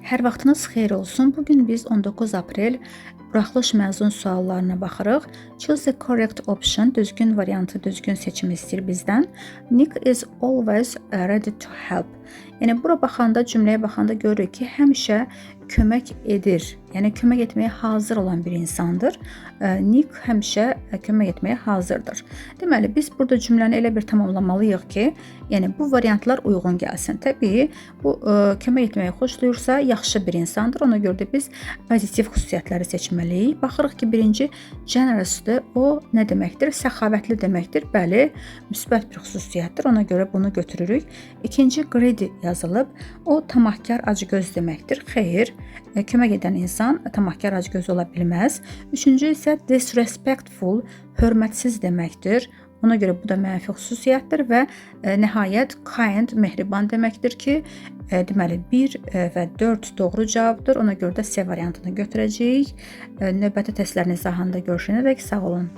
Hər vaxtınız xeyir olsun. Bu gün biz 19 aprel buraxılış məzun suallarına baxırıq. Choose the correct option. Düzgün variantı, düzgün seçimi istəyir bizdən. Nick is always ready to help. Yəni bura baxanda, cümləyə baxanda görürük ki, həmişə kömək edir. Yəni kömək etməyə hazır olan bir insandır. Nick həmişə kömək etməyə hazırdır. Deməli biz burada cümləni elə bir tamamlamalıyıq ki, yəni bu variantlar uyğun gəlsin. Təbii bu kömək etməyi xoşlayırsa, yaxşı bir insandır. Ona görə də biz pozitiv xüsusiyyətləri seçməliyik. Baxırıq ki, birinci generous'dur. O nə deməkdir? Səxavətli deməkdir. Bəli, müsbət bir xüsusiyyətdir. Ona görə bunu götürürük. İkinci greedy yazılıb. O tamahkar, acgöz deməkdir. Xeyr, kömək edən insan tamahkar, acgöz ola bilməz. Üçüncü isə disrespectful, hörmətsiz deməkdir. Ona görə bu da mənfi xüsusiyyətdir və nəhayət kind, mehriban deməkdir ki, deməli 1 və 4 doğru cavabdır. Ona görə də C variantını götürəcəyik. Növbəti testlərin izahında görüşənədək sağ olun.